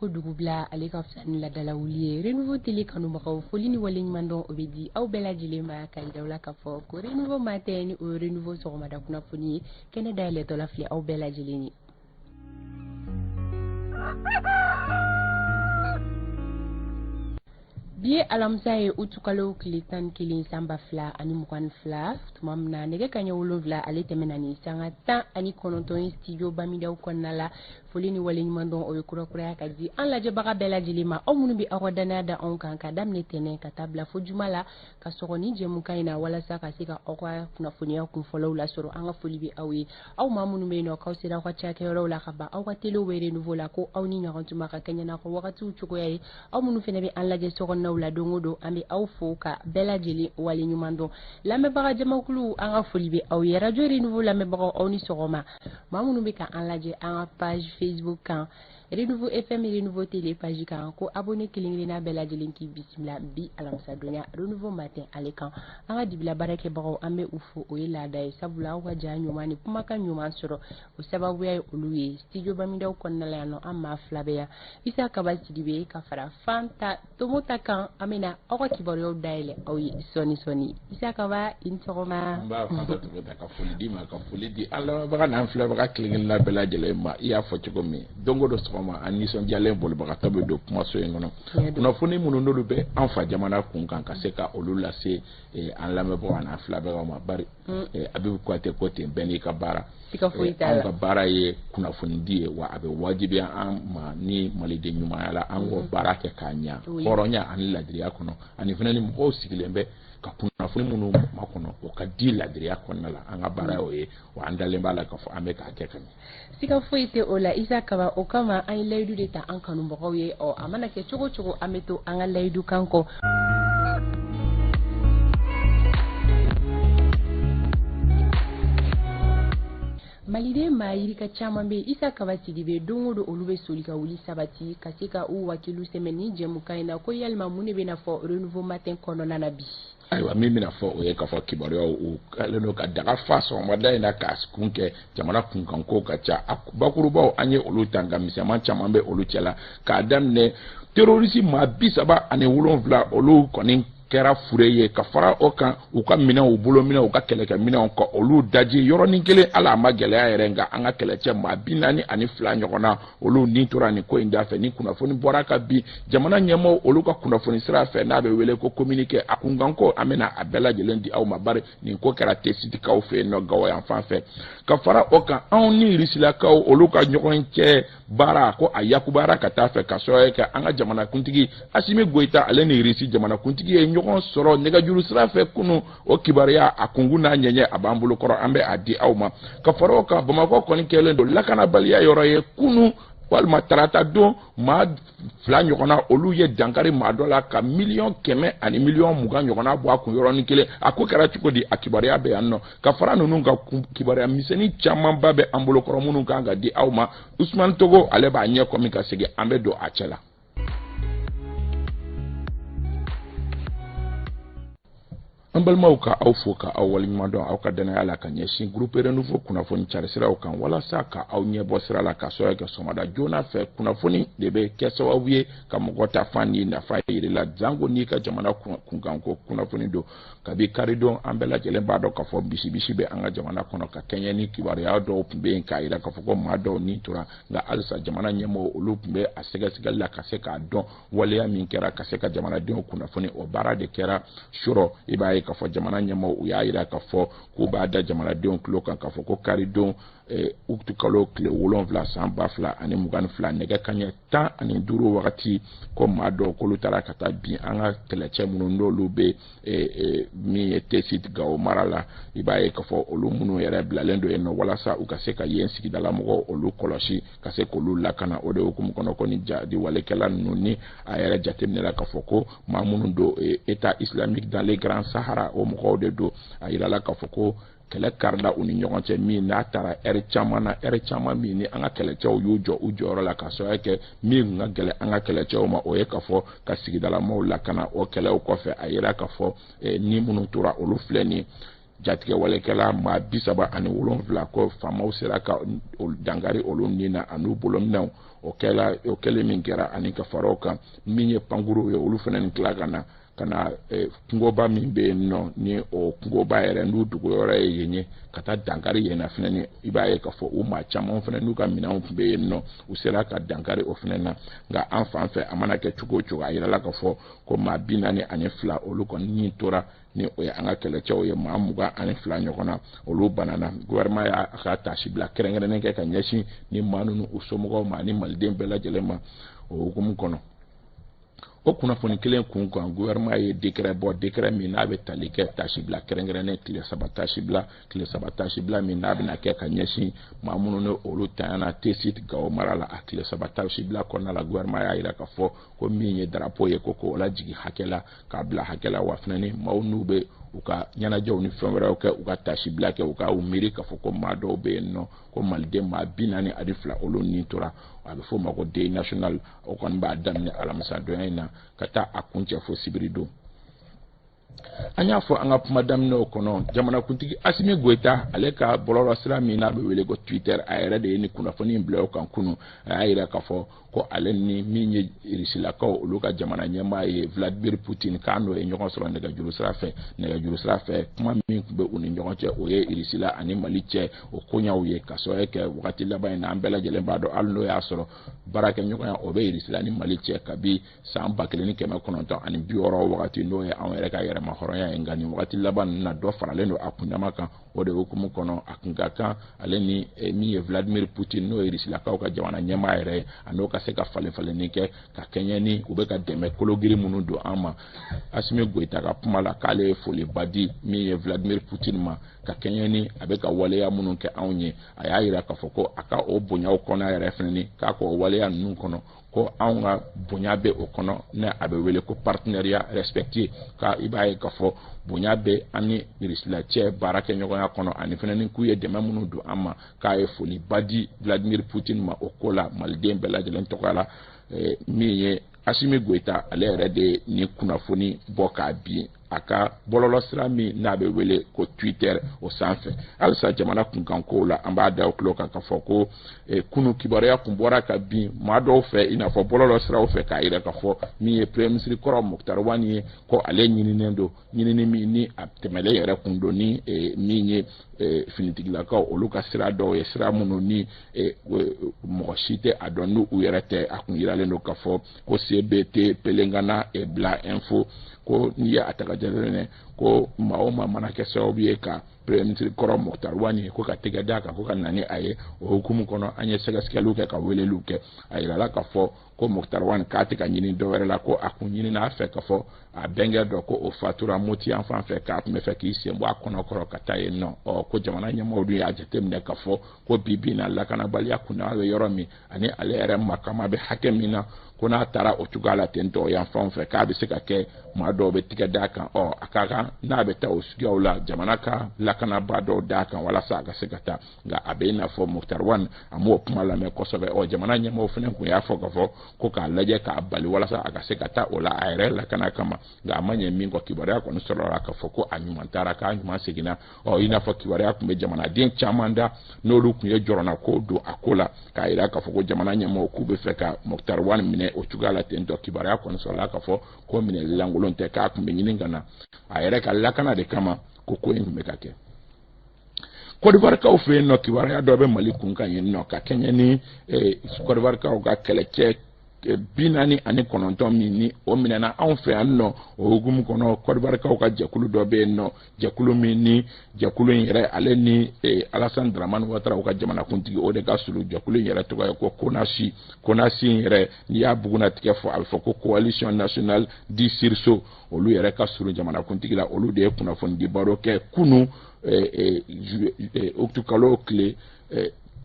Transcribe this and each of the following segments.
Ko dugubila ale ka fisa ni ladalawuli ye. Renouveau Télé kanubagaw, foli ni waleɲumandɔn o bɛ di aw bɛɛ lajɛlen ma, ka yira aw la k'a fɔ ko Renouveau Matin ni o ye Renouveau sɔgɔmada kunnafoni ye, kɛnɛ dayɛlɛtɔla filɛ aw bɛɛ lajɛlen ye. Bi ye alamisa ye, utukalo tile 11 san 2022, tuma min na nɛgɛ kaɲɛ 7 ale tɛmɛna ni sanga 19 ye studio Bamidaw kɔnɔna la. Foli ni waleɲumandɔn o ye kurakuraya ka di an lajɛbaga bɛɛ lajɛlen ma, aw minnu bɛ aw ka danaya da anw kan ka daminɛ tɛnɛn ka taa bila fo juma la, ka sɔgɔ ni jɛmukan in na walasa ka se ka aw ka kunnafoniya kunfɔlɔw lasɔrɔ. An ka foli bɛ aw ye, aw maa minnu bɛ yen nɔ k'aw sera aw ka cakɛyɔrɔw la ka ban aw ka telew bɛ Renouveau la, ko aw ni ɲɔgɔn tuma ka kɛɲɛ n'aw ka wagatiw cogoya ye. Aw minnu fana bɛ an lajɛ sokɔnɔnaw la don o don, an bɛ aw fo ka bɛɛ lajɛlen waleɲuman dɔn. Lamɛnbaga jamakulu, an ka foli bɛ aw ye. Radio Renouveau lamɛnbagaw, aw ni sɔgɔma. Maa minnu bɛ ka an lajɛ an ka page Facebook kan, Renouveau FM, Renouveau Télé page kan, ko abonné kelen kelenna bɛɛ lajɛlen k'i bisimila bi alamisadonya Renouveau Matin ale kan. An ka dibila baarakɛbagaw, an bɛ u fo, o ye laada ye, sabula aw ka ja ɲuman ni kumakan ɲuman sɔrɔ, o sababuya ye olu ye. Studio Bamidaw kɔnɔna la yan nɔ, an maa fila bɛ yan, Isa Kaba Sidibe ka fara Fanta Tomota kan. An bɛna aw ka kibaruyaw dayɛlɛ aw ye sɔɔni sɔɔni. Isa Kaba, i ni sɔgɔma. N b'a Fanta Tomota ka foli d'i ma, ka foli di an lamɛnbaga n'an filɛbaga kelen kelenna bɛɛ lajɛlen ma. I y'a fɔ cogo min, don o don sɔgɔma, an nisɔndiyalen bolibagatɔ bɛ don kumaso in kɔnɔ, kunnafoni minnu n'olu bɛ an fa jamana kun kan, ka se ka olu lase an lamɛnbagaw an'an filɛbagaw ma. Bari Abibu Kuyate ko ten, bɛɛ n'i ka baara. Anw ka baara ye kunnafoni di ye, wa a bɛ wajibiya an ma ni maliden ɲumanya la, an k'o baara kɛ k'a ɲa hɔrɔnya ani ladiriya kɔnɔ. Ani fana ni mɔgɔw sigilen bɛ ka kunnafoni minnu makɔnɔ, o ka di ladiriya kɔnɔna la. An ka baara y'o ye, wa an dalen b'a la k'a fɔ an bɛ k'a kɛ ka ɲɛ. Siga foyi tɛ o la, Isa Kaba. O kama an ye layidu de ta an kanubagaw ye. Ɔ, a mana kɛ cogo cogo, an bɛ to an ka layidu kan kɔ. Maliden maa yirika caman bɛ, Isa Kaba Sidibe, don o don olu bɛ soli ka wuli sabati ka se ka u wakilu sɛmɛ ni jɛmukan in na, ko yalima mun de bɛna fɔ Renouveau Matin kɔnɔna na bi? Ayiwa, min bɛna fɔ, o ye k'a fɔ kibaruyaw u kɛlen don ka daga fa sɔgɔmada in na k'a kun kɛ jamana kunkanko ka ca. A bakurubaw, an ye olu ta, nka misɛnman caman bɛ olu cɛla, k'a daminɛ terroriste maa 37, olu kɔni kɛra fure ye. Ka fara o kan, u ka minɛnw, u bolo minɛnw, u ka kɛlɛkɛminɛnw, ka olu daji yɔrɔnin kelen. Ala a ma gɛlɛya yɛrɛ, nka an ka kɛlɛcɛ maa 42 ɲɔgɔnna, olu ni tora nin ko in da fɛ. Ni kunnafoni bɔra ka bin jamana ɲɛmɔgɔw olu ka kunnafoni sira fɛ, n'a bɛ wele ko communiqué, a kunkanko, an bɛna a bɛɛ lajɛlen di aw ma. Bari nin ko kɛra Tesitikaw fɛ yen nɔ, Gawo yan fan fɛ. Ka fara o kan, anw ni Rusilakaw olu ka ɲɔgɔn cɛ baara ko a yakubayara ka taa fɛ, ka sababu kɛ an ka jamanakuntigi Asimi Goyita ale ni Irisi jamanakuntigi ye ɲɔgɔn sɔrɔ nɛgɛjuru sira fɛ kunun. O kibaruya a kunkun n'a ɲɛɲɛ, a b'an bolo kɔrɔ, an bɛ a di aw ma. Ka fara o kan, Bamakɔ kɔni kɛlen don lakanabaliya yɔrɔ ye. Kunun walima tarata don, maa fila ɲɔgɔnna olu ye dankari maa dɔ la ka 100 miliyɔn ani 20 miliyɔn ɲɔgɔnna bɔ a kun yɔrɔnin kelen. A ko kɛra cogo di? A kibaruya bɛ yan nɔ. Ka fara ninnu kan, kibaruya misɛnnin camanba bɛ an bolo kɔrɔ minnu kan ka di aw ma. Usumani Togo ale b'a ɲɛ kɔmi ka segin, an bɛ don a cɛ la. An balimaw, ka aw fo ka aw waleɲuman dɔn aw ka danaya la ka ɲɛsin Groupe Renouveau kunnafoni carisiraw kan, walasa ka aw ɲɛbɔ sira la, ka sababu kɛ sɔgɔmada joona fɛ kunnafoni de bɛ kɛ sababu ye ka mɔgɔ ta fan ni nafa yiri la, janko n'i ka jamana kunkanko kunnafoni don. Kabi karidon, an bɛɛ lajɛlen b'a dɔn k'a fɔ bisibisi bɛ an ka jamana kɔnɔ, ka kɛɲɛ ni kibaruya dɔw tun bɛ yen k'a jira k'a fɔ ko maa dɔw ni tora, nka halisa jamana ɲɛmɔgɔw olu tun bɛ a sɛgɛsɛgɛli la ka se k'a dɔn waleya min kɛra, ka se ka jamanadenw kunnafoni. O baara de kɛra surɔ. I b'a ye k'a fɔ jamana ɲɛmɔgɔw u y'a jira k'a fɔ k'u b'a da jamanadenw tulo kan k'a fɔ ko karidon uti kalo tile 7 san 2022, nɛgɛ kaɲɛ 15 wagati, ko maa dɔw k'olu taara ka taa bin an ka kɛlɛcɛ minnu n'olu bɛ min ye Tesit Gawo mara la. I b'a ye k'a fɔ olu minnu yɛrɛ bilalen don yen nɔ walasa u ka se ka yen sigidala mɔgɔw olu kɔlɔsi, ka se k'olu lakana. O de hukumu kɔnɔ ko ni jadi walekɛla ninnu ni a yɛrɛ jateminɛra k'a fɔ ko maa minnu don, État islamique dans le Grand Sahara, o mɔgɔw de don. A yirala k'a fɔ ko kɛlɛ karila u ni ɲɔgɔn cɛ, min n'a taara ɛri caman na, ɛri caman min ni an ka kɛlɛcɛw y'u jɔ u jɔyɔrɔ la, ka sababu kɛ min tun ka gɛlɛn an ka kɛlɛcɛw ma, o ye k'a fɔ ka sigidalamɔgɔw lakana. O kɛlɛw kɔfɛ, a yira k'a fɔ ni minnu tora, olu filɛ nin ye. Jatigɛwalekɛla maa 37 ko faamaw sera ka dankari olu ni na an'u bolominɛnw. O kɛla o kɛlen min kɛra, ani ka fara o kan, min ye pankuruw ye, olu fana ni tila ka na ka na kungoba min bɛ yen nɔ, ni o kungoba yɛrɛ n'u dogoyɔrɔ ye yen ye, ka taa dankari yen na fana. Ni i b'a ye k'a fɔ u maa caman fana n'u ka minɛnw tun bɛ yen nɔ, u sera ka dankari o fana na. Nka an fan fɛ, a mana kɛ cogo o cogo, a yirala k'a fɔ ko maa 42, olu kɔni ni tora, ni o ye an ka kɛlɛcɛw ye. Maa 22 ɲɔgɔn na, olu banana. Gouvernement y'a ka taasibila kɛrɛnkɛrɛnnen kɛ ka ɲɛsin ni maa ninnu u somɔgɔw ma ani maliden bɛɛ lajɛlen ma. O hukumu kɔnɔ, o kunnafoni kelen kun kan, gouvernement ye décret bɔ, décret min n'a bɛ tali kɛ taasibila kɛrɛnkɛrɛnnen, tile 3 taasibila, tile 3 taasibila min n'a bɛna kɛ ka ɲɛsin maa minnu ni olu tanyana Tessit, Gawo mara la. A tile 3 taasibila kɔnɔna la, gouvernement y'a jira k'a fɔ ko min ye drapeau ye, ko k'o lajigin hakɛ la, k'a bila hakɛ la. Wa fana, ni maaw n'u bɛ u ka ɲɛnajɛw ni fɛn wɛrɛw kɛ, u ka taasibila kɛ, u ka u miiri k'a fɔ ko maa dɔw bɛ yen nɔ, ko maliden maa 42, olu ni tora. A bɛ f'o ma ko deuil national. O kɔni b'a daminɛ alamisadonya in na ka taa a kuncɛ fo sibiri don. An y'a fɔ an ka kuma daminɛw kɔnɔ, jamanakuntigi Asimi Goyita, ale ka bɔlɔlɔsira min n'a bɛ wele ko Twitter, a yɛrɛ de ye ni kunnafoni in bila o kan kunun. A y'a yira k'a fɔ ko ale ni min ye Irisilakaw olu ka jamana ɲɛmaa ye, Vladimir Putin, k'a n'o ye ɲɔgɔn sɔrɔ nɛgɛjuru sira fɛ. Nɛgɛjuru sira fɛ kuma min tun bɛ u ni ɲɔgɔn cɛ, o ye Irisila ani Mali cɛ o koɲaw ye, ka sababu kɛ wagati laban in na, an bɛɛ lajɛlen b'a dɔn, hali n'o y'a sɔrɔ baarakɛɲɔgɔnya o bɛ Irisila ni Mali cɛ kabi san 1960 wagati, n'o ye anw yɛrɛ ka yɛrɛma hɔrɔnya ye, nka nin wagati laban ninnu na, dɔ faralen don a kundama kan. O de hukumu kɔnɔ, a kun ka kan ale ni min ye Vladimir Putin, n'o ye Irisilakaw ka jamana ɲɛmaa yɛrɛ ye, a n'o ka se ka falen falenni kɛ ka kɛɲɛ ni u bɛ ka dɛmɛ kologiri minnu don an ma. Asimi Goyita ka kuma la, k'ale ye foliba di min ye Vladimir Putin ma ka kɛɲɛ ni a bɛ ka waleya minnu kɛ anw ye. A y'a yira k'a fɔ ko a ka o bonyaw kɔnɔ yɛrɛ fɛnɛ ni k'a k'o waleya ninnu kɔnɔ, ko anw ka bonya bɛ o kɔnɔ, ne a bɛ wele ko partenariat respectueux, ka i b'a ye k'a fɔ bonya bɛ an ni Irisila cɛ baarakɛɲɔgɔnya kɔnɔ, ani fɛnɛ ni k'u ye dɛmɛ minnu don an ma. K'a ye foliba di Vladimir Putin ma o ko la maliden bɛɛ lajɛlen tɔgɔ la. Min ye Asimi Goyita, ale yɛrɛ de ye nin kunnafoni bɔ k'a bin a ka bɔlɔlɔsira min n'a bɛ wele ko Twitter, o sanfɛ. Halisa jamana kunkankow la, an b'a da o tulo kan k'a fɔ ko kunu kibaruya kun bɔra ka bin maa dɔw fɛ, i n'a fɔ bɔlɔlɔsiraw fɛ, k'a yira k'a fɔ min ye premier ministre kɔrɔ Moctar Ouane ye, ko ale ɲininen don, ɲinini min ni a tɛmɛlen yɛrɛ kun don ni min ye finitigilakaw olu ka sira dɔw ye, sira minnu ni mɔgɔ si tɛ a dɔn n'u yɛrɛ tɛ. A kun yiralen don k'a fɔ ko CBT Pelengana bila info ko n'i ye a ta ka jateminɛ, ko maa o maa mana kɛ sababu ye ka premier ministre kɔrɔ Moctar Ouane ye, ko ka tɛgɛ d'a kan, ko ka na ni a ye. O hukumu kɔnɔ, an ye sɛgɛsɛgɛliw kɛ ka weleliw kɛ. A yirala k'a fɔ ko Moctar Ouane k'a tɛ ka ɲini dɔwɛrɛ la, ko a kun ɲinina a fɛ k'a fɔ a bɛnkɛ dɔ ko o fatura Moti yan fan fɛ, k'a tun bɛ fɛ k'i sen bɔ a kɔnɔ kɔrɔ ka taa yen nɔ. Ɔ ko jamana ɲɛmɔgɔw dun y'a jateminɛ k'a fɔ ko bi bi in na, lakanabaliya kunna bɛ yɔrɔ min ani ale yɛrɛ makama bɛ hakɛ min na, ko n'a taara o cogoya la ten tɔ yan fanw fɛ, k'a bɛ se ka kɛ maa dɔw bɛ tigɛ d'a kan. Ɔ a ka kan n'a bɛ taa o suguyaw la, jamana ka lakanaba dɔw d'a kan walasa a ka se ka taa. Nka a bɛ i n'a fɔ Moctar Ouane a m'o kuma lamɛn kosɛbɛ. Ɔ jamana ɲɛmɔgɔw fana tun y'a fɔ k'a fɔ ko k'a lajɛ k'a bali walasa a ka se ka taa o la a yɛrɛ lakana kama, nka a ma ɲɛ min kɔ, kibaruya kɔni sɔrɔla k'a fɔ ko a ɲuman taara, k'a ɲuman seginna. Ɔ i n'a fɔ kibaruya tun bɛ jamanaden caman da, n'olu tun ye jɔrɔna ko don a ko la, k'a yira k'a fɔ ko jamana ɲɛmɔgɔw k'u bɛ fɛ ka Moctar Ouane minɛ o cogoya la ten tɔ. Kibaruya kɔni sɔrɔla k'a fɔ ko minɛli lankolon tɛ, k'a tun bɛ ɲini ka na a yɛrɛ ka lakana de kama, ko ko in tun bɛ ka kɛ. Côte d'Ivoire fɛ yen nɔ, kibaruya dɔ bɛ Mali kun kan yen nɔ ka kɛɲɛ ni Côte d'Ivoire ka kɛlɛcɛ 49 min ni o minɛna anw fɛ yan nɔ. O hukumu kɔnɔ, Côte d'Ivoire ka jɛkulu dɔ bɛ yen nɔ, jɛkulu min ni jɛkulu in yɛrɛ, ale ni Alassane Dramane Ouattara u ka jamanakuntigi, o de ka surun. Jɛkulu in yɛrɛ tɔgɔ ye ko CONASU. CONASU in yɛrɛ, n'i y'a bugunnatigɛ fɔ, a bɛ fɔ ko Coalition nationale du sursaut. Olu yɛrɛ ka surun jamanakuntigi la. Olu de ye kunnafonidi baro kɛ kunun kalo tile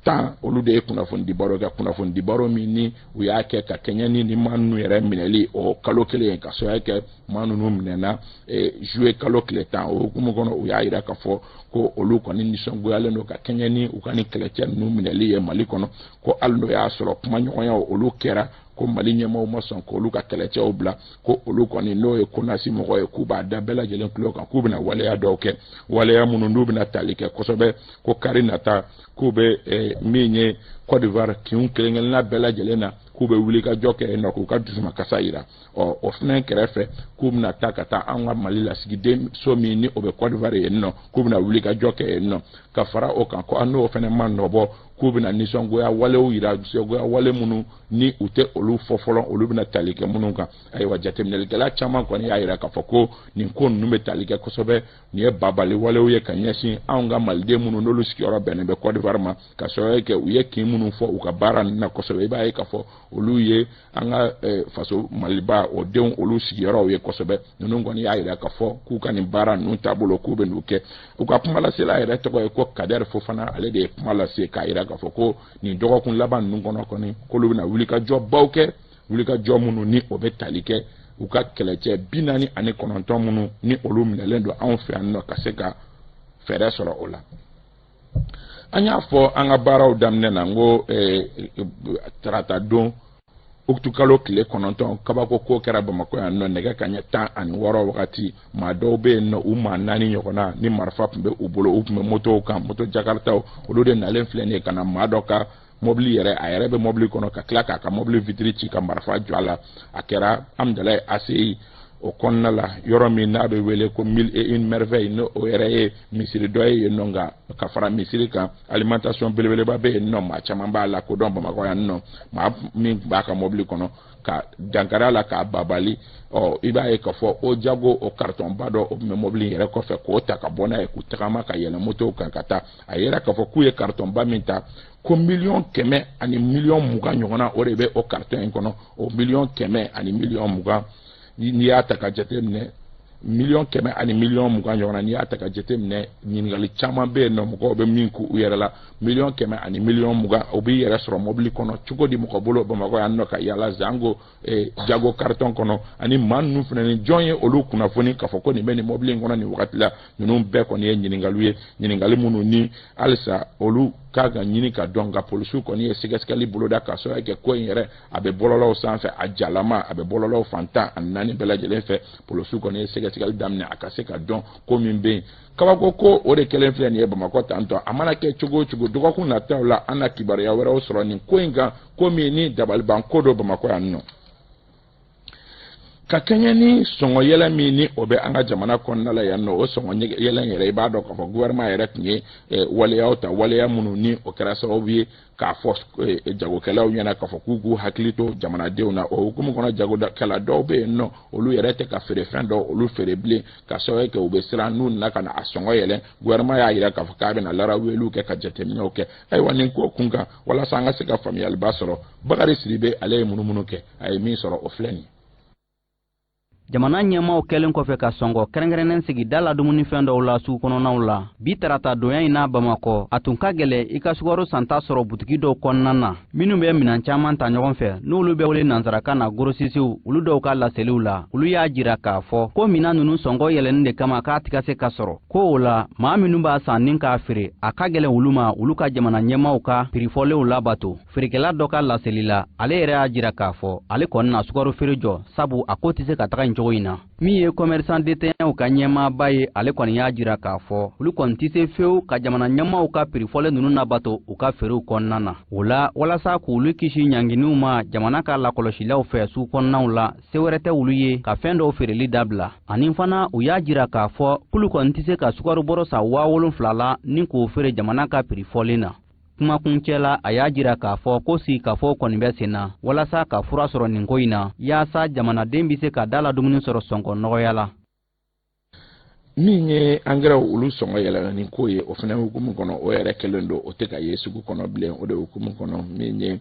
10. Olu de ye kunnafonidi baro kɛ, kunnafonidi baro min ni u y'a kɛ ka kɛɲɛ ni maa ninnu yɛrɛ minɛli o kalo kelen, ka sababu kɛ maa ninnu minɛna juillet kalo tile 10. O hukumu kɔnɔ, u y'a yira k'a fɔ ko olu kɔni nisɔngoyalen don ka kɛɲɛ ni u ka ni kɛlɛcɛ ninnu minɛli ye Mali kɔnɔ, ko hali n'o y'a sɔrɔ kumaɲɔgɔnyaw olu kɛra. Ko Mali ɲɛmaaw ma sɔn k'olu ka kɛlɛcɛw bila, ko olu kɔni, n'o ye CONAS mɔgɔ ye, k'u b'a da bɛɛ lajɛlen tulo kan, k'u bɛna waleya dɔw kɛ, waleya minnu n'u bɛna tali kɛ kosɛbɛ. Ko kari nata, k'u bɛ min ye Côte d'Ivoire kinw kelen-kelenna bɛɛ lajɛlen na, k'u bɛ wuli ka jɔ kɛ yen nɔ, k'u ka dusumakasa yira. Ɔ, o fana kɛrɛfɛ, k'u bɛna taa ka taa an ka Mali lasigiden so min ni o bɛ Côte d'Ivoire yen nɔ, k'u bɛna wuli ka jɔ kɛ yen nɔ. Ka fara o kan, ko n'o fana ma nɔbɔ, k'u bɛna nisɔngoya walew yira, nisɔngoya wale minnu ni u tɛ olu fɔ fɔlɔ, olu bɛna tali kɛ minnu kan. Ayiwa, jateminɛlikɛla caman kɔni y'a yira k'a fɔ ko nin ko ninnu bɛ tali kɛ kosɛbɛ, nin ye babali walew ye ka ɲɛsin anw ka Maliden minnu n'olu sigiyɔrɔ bɛnnen bɛ Côte d'Ivoire ma, ka sababu kɛ u ye kin minnu fɔ u ka baara ninnu na kosɛbɛ. I b'a ye k'a fɔ olu ye an ka faso Maliba o denw, olu sigiyɔrɔw ye kosɛbɛ. Ninnu kɔni y'a yira k'a fɔ k'u ka nin baara ninnu taabolo, k'u bɛ n'u kɛ. U ka kumalasela yɛrɛ tɔgɔ ye ko Kader Fofana. Ale de ye kuma lase k'a yira k'a fɔ ko nin dɔgɔkun laban ninnu kɔnɔ kɔni, k'olu bɛna wulikajɔ baw kɛ, wulikajɔ minnu ni o bɛ tali kɛ u ka kɛlɛcɛ 49 minnu ni olu minɛlen don anw fɛ yan nɔ, ka se ka fɛɛrɛ sɔrɔ o la. An y'a fɔ an ka baaraw daminɛ na, n ko tarata don, ukutukalo tile 9, kabako ko kɛra Bamakɔ yan nɔ. Nɛgɛ kaɲɛ 16 wagati, maa dɔw bɛ yen nɔ, u maa naani ɲɔgɔnna ni marifa tun bɛ u bolo, u tun bɛ motow kan, moto jakaritaw. Olu de nalen filɛ nin ye ka na maa dɔ ka mobili yɛrɛ, a yɛrɛ bɛ mobili kɔnɔ, ka tila k'a ka mobili vitiri ci ka marifa jɔ a la. A kɛra Amudalayi ACI o kɔnɔna la, yɔrɔ min n'a bɛ wele ko Mille et une merveille, n'o o yɛrɛ ye misiri dɔ ye yen nɔ. Nka ka fara misiri kan, alimentation belebeleba bɛ yen nɔ, maa caman b'a la kodɔn Bamakɔ yan nɔ. Maa min b'a ka mobili kɔnɔ ka dankari a la k'a babali, ɔ, i b'a ye k'a fɔ o jago o karitɔnba dɔ, o tun bɛ mobili yɛrɛ kɔfɛ, k'o ta ka bɔ n'a ye, k'u tagama ka yɛlɛn motow kan ka taa. A yera k'a fɔ k'u ye karitɔnba min ta, ko 100 miliyɔn 120 miliyɔn ɲɔgɔnna, o de bɛ o karitɔn in kɔnɔ. O 100 miliyɔn 120 miliyɔn, n'i y'a ta ka jate minɛ, 100 miliyɔn 120 miliyɔn ɲɔgɔnna, n'i y'a ta ka jate minɛ, ɲininkali caman bɛ yen nɔ mɔgɔw bɛ min k'u yɛrɛ la. 100 miliyɔn 120 miliyɔn, o b'i yɛrɛ sɔrɔ mobili kɔnɔ cogo di mɔgɔ bolo Bamakɔ yan nɔ, ka yala zango jago karitɔn kɔnɔ? Ani maa ninnu fana ni jɔn ye olu kunnafoni k'a fɔ ko nin bɛ nin mobili in kɔnɔ nin wagati la? Ninnu bɛɛ kɔni ye ɲininkaliw ye, ɲininkali minnu ni halisa olu ka ka ɲini ka dɔn. Nka polisiw kɔni ye sɛgɛsɛgɛli boloda, ka sababu kɛ ko in yɛrɛ a bɛ bɔlɔlɔw sanfɛ, a jalama a bɛ bɔlɔlɔw fan 14 bɛɛ lajɛlen fɛ. Polisiw kɔni ye sɛgɛsɛgɛli daminɛ, a ka se ka dɔn ko min bɛ yen. Kabako ko o de kɛlen filɛ nin ye Bamakɔ tantɔ. A mana kɛ cogo o cogo, dɔgɔkun nataw la, an na kibaruya wɛrɛw sɔrɔ nin ko in kan, ko min ni dabaliban ko don Bamakɔ yan nɔ. Ka kɛɲɛ ni sɔngɔ yɛlɛ min ni o bɛ an ka jamana kɔnɔna la yan nɔ, o sɔngɔ yɛlɛ yɛrɛ, i b'a dɔn k'a fɔ gouvernement yɛrɛ tun ye waleyaw ta, waleya minnu ni o kɛra sababu ye k'a fɔ jagokɛlaw ɲɛna k'a fɔ k'u k'u hakili to jamanadenw na. O hukumu kɔnɔ, jagokɛla dɔw bɛ yen nɔ, olu yɛrɛ tɛ ka feerefɛn dɔw olu feere bilen, ka sababu kɛ u bɛ siran n'u nana ka na a sɔngɔ yɛlɛ. Gouvernement y'a jira k'a fɔ k'a bɛna laraweliw kɛ, ka jateminɛw kɛ. Ayiwa, nin ko kun kan, walasa an ka se ka faamuyaliba sɔrɔ, Bakari Sidibe, ale ye munumunu kɛ, a ye min sɔrɔ, o filɛ nin ye. Jamana ɲɛmaaw kɛlen kɔfɛ ka sɔngɔ kɛrɛnkɛrɛnnen sigi da la dumunifɛn dɔw la sugu kɔnɔnaw la, bi tarata donya in n'a Bamakɔ, a tun ka gɛlɛ i ka sukaro santa sɔrɔ butigi dɔw kɔnɔna na, minnu bɛ minan caman ta ɲɔgɔn fɛ, n'olu bɛ wele nansarakan na grossistes. Olu dɔw ka laseliw la, olu y'a jira k'a fɔ ko minan ninnu sɔngɔ yɛlɛnni de kama k'a tɛ ka se ka sɔrɔ, ko o la maa minnu b'a san ni k'a feere, a ka gɛlɛn olu ma olu ka jamana ɲɛmaaw ka pirifɔlenw labato. Feerekɛla dɔ ka laseli la, ale yɛrɛ y'a jira k'a fɔ ale kɔni na sukaro feere jɔ, sabu a ko tɛ se ka taga nin cogo in na. Min ye commerçant détaillantw ka ɲɛmaaba ye, ale kɔni y'a jira k'a fɔ olu kɔni tɛ se fewu ka jamana ɲɛmaaw ka pirifɔlen ninnu labato u ka feerew kɔnɔna na. O la, walasa k'olu kisi ɲanginiw ma jamana ka lakɔlɔsilaw fɛ sugu kɔnɔnaw la, se wɛrɛ tɛ olu ye ka fɛn dɔw feereli dabila. Ani fana, u y'a jira k'a fɔ k'olu kɔni tɛ se ka sukaro bɔrɔ san 7000 la ni k'o feere jamana ka pirifɔlen na. Kumakuncɛ la, a y'a jira k'a fɔ ko sigikafɔ kɔni bɛ sen na walasa ka fura sɔrɔ nin ko in na, yaasa jamanaden bɛ se ka da la dumuni sɔrɔ sɔngɔ nɔgɔya la. Min ye angɛrɛw olu sɔngɔ yɛlɛnna ni ko ye, o fana hukumu kɔnɔ, o yɛrɛ kɛlen don o tɛ ka ye sugu kɔnɔ bilen. O de hukumu kɔnɔ, min ye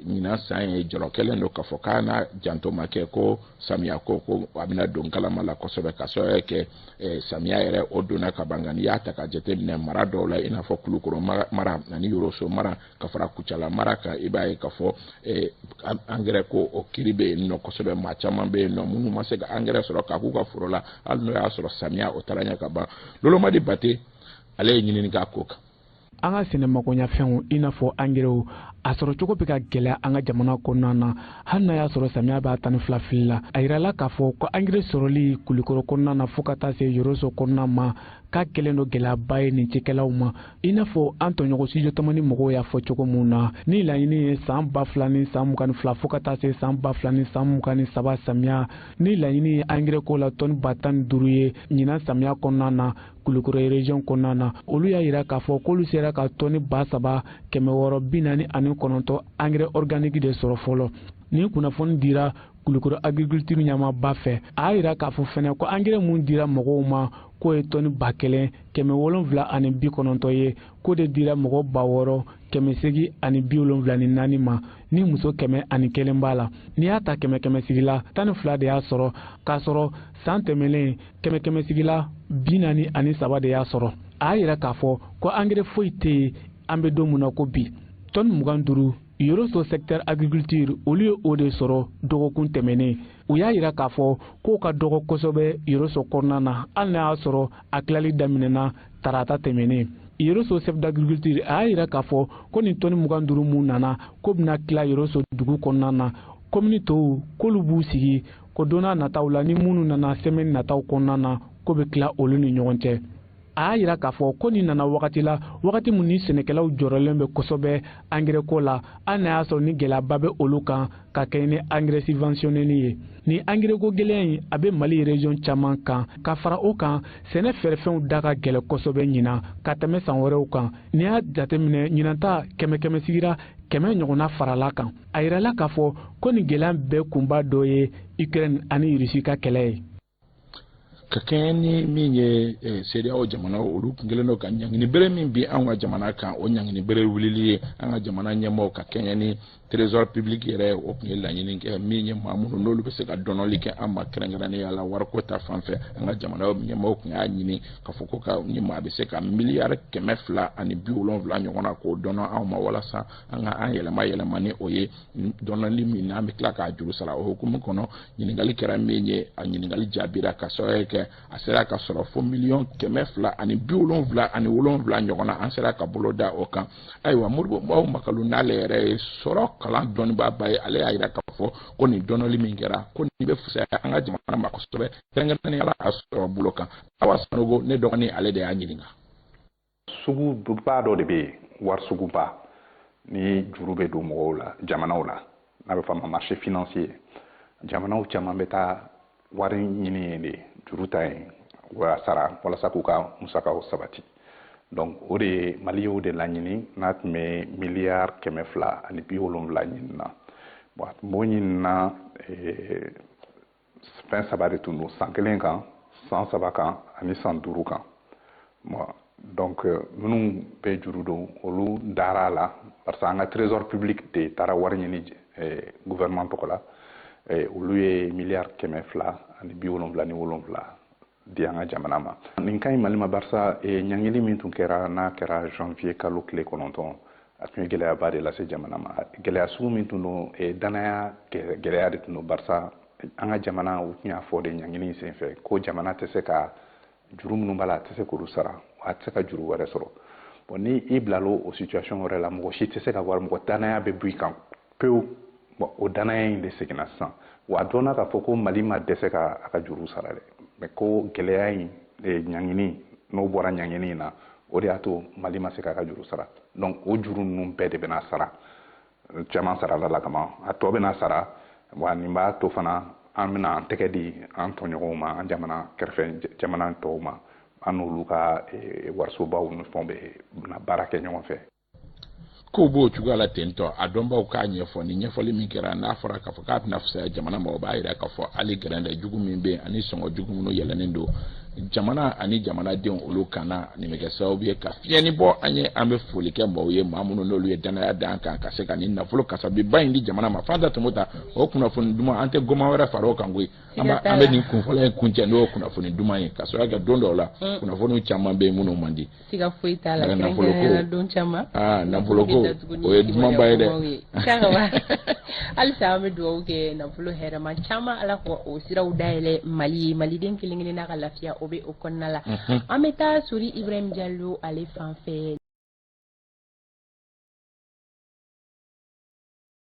ɲinan san ye, jɔrɔ kɛlen don k'a fɔ k'a na janto ma kɛ ko samiya ko ko a bɛna don kalama la kosɛbɛ, ka sababu kɛ samiya yɛrɛ o donna ka ban. Nka n'i y'a ta ka jateminɛ mara dɔw la, i n'a fɔ Kulukoro mara ani Yoroso mara, ka fara Kucala mara kan, i b'a ye k'a fɔ angɛrɛ ko o kiri bɛ yen nɔ kosɛbɛ. Maa caman bɛ yen nɔ minnu ma se ka angɛrɛ sɔrɔ k'a k'u ka foro la, hali n'o y'a sɔrɔ samiya o taara ɲɛ ka ban. Lolomadi Bate, ale ye ɲinini k'a ko kan. An ka sɛnɛ makoɲafɛnw, i n'a fɔ angɛrɛw, A sɔrɔ cogo bɛ ka gɛlɛya an ka jamana kɔnɔna na, hali n'a y'a sɔrɔ samiya b'a 12 fili la. A yirala k'a fɔ ko angɛrɛ sɔrɔli Kulikɔrɔ kɔnɔna na fo ka taa se Yoroso kɔnɔna ma, k'a kɛlen don gɛlɛyaba ye nin cikɛlaw ma. I n'a fɔ an tɔɲɔgɔn studio Tamani mɔgɔw y'a fɔ cogo mun na, ni laɲini ye san 2022 fo ka taa se san 2023 samiya, ni laɲini ye angɛrɛ ko la tɔni 15 000 ye ɲinan samiya kɔnɔna na Kulukɔrɔ région kɔnɔna na, olu y'a yira k'a fɔ k'olu sera ka tɔni 3649 angɛrɛ organique de sɔrɔ fɔlɔ. Nin kunnafoni dira Kulukɔrɔ agriculture ɲɛmaaba fɛ. A y'a yira k'a fɔ fɛnɛ ko angɛrɛ mun dira mɔgɔw ma, k'o ye tɔni 1790 ye, k'o de dira mɔgɔ 6874 ma, ni muso 101 b'a la. N'i y'a ta kɛmɛ kɛmɛ sigi la, 12 de y'a sɔrɔ, k'a sɔrɔ san tɛmɛlen kɛmɛ kɛmɛ sigi la, 43 de y'a sɔrɔ. A y'a yira k'a fɔ ko angɛrɛ foyi tɛ yen an bɛ don min na ko bi. Tɔni 25, Yoroso secteur agriculture olu ye o de sɔrɔ dɔgɔkun tɛmɛnen. U y'a yira k'a fɔ k'o ka dɔgɔ kosɛbɛ Yoroso kɔnɔna na, hali n'a y'a sɔrɔ a tilali daminɛna tarata tɛmɛnen. Yoroso chef d'agriculture a y'a yira k'a fɔ ko nin tɔni 25 mun nana, k'o bɛna tila Yoroso dugu kɔnɔna na. Komini tɔw, k'olu b'u sigi ko don n'a nataw la, ni minnu nana semaine nataw kɔnɔna na, k'o bɛ tila olu ni ɲɔgɔn cɛ. A y'a yira k'a fɔ ko nin nana wagati la, wagati min ni sɛnɛkɛlaw jɔrɔlen bɛ kosɛbɛ angɛrɛ ko la, hali n'a y'a sɔrɔ ni gɛlɛyaba bɛ olu kan ka kɛɲɛ ni angɛrɛ subventionneli ye. Nin angɛrɛ ko gɛlɛya in, a bɛ Mali région caman kan. Ka fara o kan, sɛnɛ fɛɛrɛfɛnw da ka gɛlɛn kosɛbɛ ɲinan ka tɛmɛ san wɛrɛw kan. N'i y'a jateminɛ, ɲinan ta kɛmɛ kɛmɛ sigira 100 ɲɔgɔnna farala kan. A yirala k'a fɔ ko nin gɛlɛya bɛɛ kunba dɔ ye Ukraine ani Russie ka kɛlɛ ye. Ka kɛɲɛ ni min ye CEDEAO jamana, olu tun kɛlen don ka ɲangini bere min bin an ka jamana kan, o ɲangini bere wulili ye an ka jamana ɲɛmaaw ka kɛɲɛ ni trésor public yɛrɛ, o tun ye laɲini kɛ min ye maa minnu n'olu bɛ se ka dɔnɔli kɛ an ma, kɛrɛnkɛrɛnnenya la wariko ta fan fɛ. An ka jamana ɲɛmaaw tun y'a ɲini k'a fɔ ko ka ni maa bɛ se ka miliyari 270 ɲɔgɔn na k'o dɔnɔ anw ma, walasa an ka an yɛlɛma yɛlɛma ni o ye dɔnɔli min n'an bɛ tila k'a juru sara. O hukumu kɔnɔ, ɲininkali kɛra min ye, a ɲininkali jaabira ka sababu kɛ a sera ka sɔrɔ fo miliyɔn 277 ɲɔgɔn na, an sera ka bolo da o kan. Ayiwa, Modibo Mao Makalu, n'ale yɛrɛ ye sɔrɔ kalan dɔnnibaaba ye, ale y'a jira k'a fɔ ko nin dɔnɔli min kɛra, ko nin bɛ fisaya an ka jamana ma kosɛbɛ, kɛrɛnkɛrɛnnenya la a sɔrɔ bolo kan. Awa Sanogo, ne dɔgɔnin, ale de y'a ɲininka. Suguba dɔ de bɛ yen, wari suguba ni juru bɛ don mɔgɔw la, jamanaw la, n'a bɛ fɔ a ma marché financier. Jamanaw caman bɛ taa wari ɲini yen de, juru ta yen, wa sara walasa k'u ka musakaw sabati. Donc o de ye Mali y'o de laɲini n'a tun bɛ miliyari 270 ɲini na. Bon, a tun b'o ɲini na, fɛn saba de tun don: san kelen kan, san 3 kan ani san 5 kan. Bon, donc minnu bɛ juru don, olu dara a la, parce que an ka trésor public de taara wari ɲini gouvernement tɔgɔ la. Olu ye miliyari 277 di an ka jamana ma. Nin ka ɲi Mali ma, barisa ɲangili min tun kɛra, n'a kɛra janvier kalo tile 9, a tun ye gɛlɛyaba de lase jamana ma. Gɛlɛya sugu min tun don, danaya gɛlɛya de tun don, barisa an ka jamana, u tun y'a fɔ de ɲangili in senfɛ ko jamana tɛ se ka juru minnu b'a la, a tɛ se k'olu sara, a tɛ se ka juru wɛrɛ sɔrɔ. Bon, ni i bilala o situation wɛrɛ la, mɔgɔ si tɛ se ka wari, mɔgɔ danaya bɛ bɔ i kan pewu. Bon, o danaya in de seginna sisan. Wa a dɔnna k'a fɔ ko Mali ma dɛsɛ ka a ka juru sara dɛ, mais ko gɛlɛya in, ɲangini n'o bɔra ɲangini in na, o de y'a to Mali ma se k'a ka juru sara. Donc o juru ninnu bɛɛ de bɛna sara, caman sarala la kaban, a tɔ bɛna sara. Wa nin b'a to fana an bɛna an tɛgɛ di an tɔɲɔgɔnw ma, an jamana kɛrɛfɛ jamana tɔw ma, an n'olu ka warisobaw ni fɛnw bɛ na baara kɛ ɲɔgɔn fɛ. Kow b'o cogoya la ten tɔ. A dɔnbaw k'a ɲɛfɔ, ni ɲɛfɔli min kɛra, n'a fɔra k'a fɔ k'a bɛna fisaya jamana ma, o b'a yira k'a fɔ hali gɛrɛndɛ jugu min bɛ yen ani sɔngɔ jugu minnu yɛlɛnnen don jamana ani jamanadenw olu kana, nin bɛ kɛ sababu ye ka fiɲɛni bɔ an ye. An bɛ foli kɛ maaw ye, maa minnu n'olu ye danaya d'an kan ka se ka nin nafolo kasabiba in di jamana ma. Fanta Tɔmɔta, o kunnafoni duman, an tɛ goma wɛrɛ fara o kan koyi. An bɛ nin kunfɔlɔ in kuncɛ n'o kunnafoni duman ye, ka sɔrɔ kɛ don dɔw la kunnafoniw caman bɛ yen minnu man di. Siga foyi t'a la, kɛrɛnkɛrɛnnenya don caman. Aa, nafolo ko, o ye dumanba ye dɛ. Halisa an bɛ dugawu kɛ, nafolo hɛrɛma caman, Ala ka o siraw dayɛlɛ Mali ye, maliden kelen kelen n'a ka lafiya o bɛ o kɔnɔna la. An bɛ taa Sori Ibrahim Jalo ale fan fɛ.